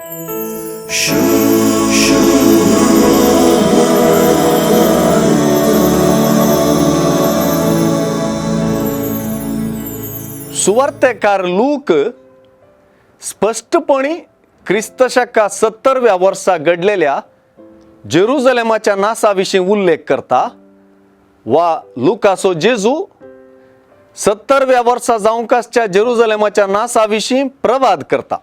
सुवार्तेकार look स्पश्टपणी क्रिस्तशका 70व्या वर्सा घडलेल्या जेरुजलेमाच्या NASA विशीं उल्लेख करता वा लुकासो जेजू 70व्या वर्सा जावंक आसच्या जेरुजलेमाच्या नासा विशीं प्रवाद करता.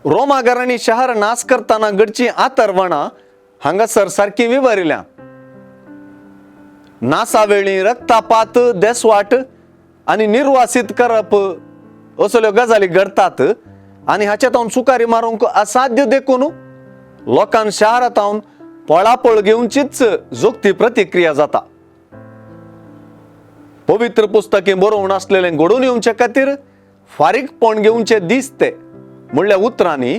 रोमागारांनी शहर नास करतना घडचीं आतरवणां हांगासर सारकीं विवरिल्या. नासा वेळी रक्तापात, देसवाट आनी निर्वासीत करप असल्यो गजाली घडतात आनी हाचे तावन सुकारी मारूंक असाध्य देखून लोकांक शारांत पळापळ घेवचीच जोखती प्रतिक्रिया जाता. पवित्र पुस्तकें बरोवन आसलेलें घडोवन येवचे खातीर फारीकपण घेवचें दिसते म्हणल्या उतरांनी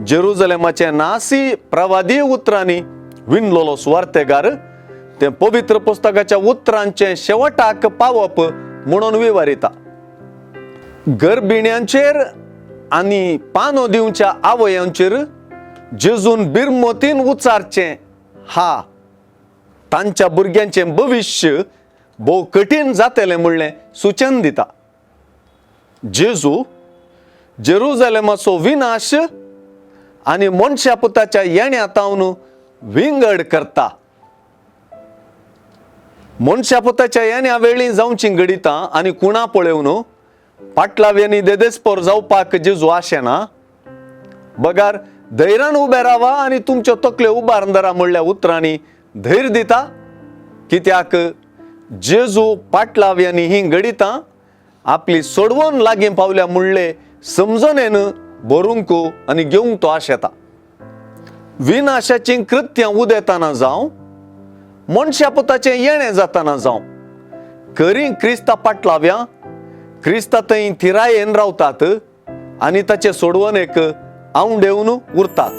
जेरुजलेमाचे नासी प्रवादी उतरांनी विणलोलो सुवार्तेगार तें पवित्र पुस्तकाच्या उतरांचें शेवटाक पावप म्हणून विवरिता. गर्भिण्यांचेर आनी पानो दिवच्या आवयांचेर जेजून बिरमतीन उचारचें हा तांच्या भुरग्यांचें भविश्य भोव कठीण जातलें म्हणलें सुचन दिता. जेजू जेरुजलेमाचो विनाश आनी मनशा पुताच्या येण्या तावन विंगड करता. मनशा पुताच्या येण्या वेळी जावचीं घडितां आनी कुणा पळोवन पाटलाव्यांनी देदेस्पोर जावपाक जेजू आशेना, बगार धैर्यान उबे रावा आनी तुमच्यो तकल्यो उबारून धरा म्हणल्या उतरांनी धैर्य दिता. कित्याक जेजू पाटलाव्यांनी ही घडितां आपली सोडवून लागीं पावल्या म्हणले समजणेन भरूंक आनी घेवंक तो आशेता. विनाशाचीं कृत्यां उदेताना जावं, मनशा पुताचें येणें जाताना जावं, करी क्रिस्ता पाटलाव्या क्रिस्ता थंय थिरायेन रावतात आनी ताचे सोडवणेक आंवडेवन उरतात.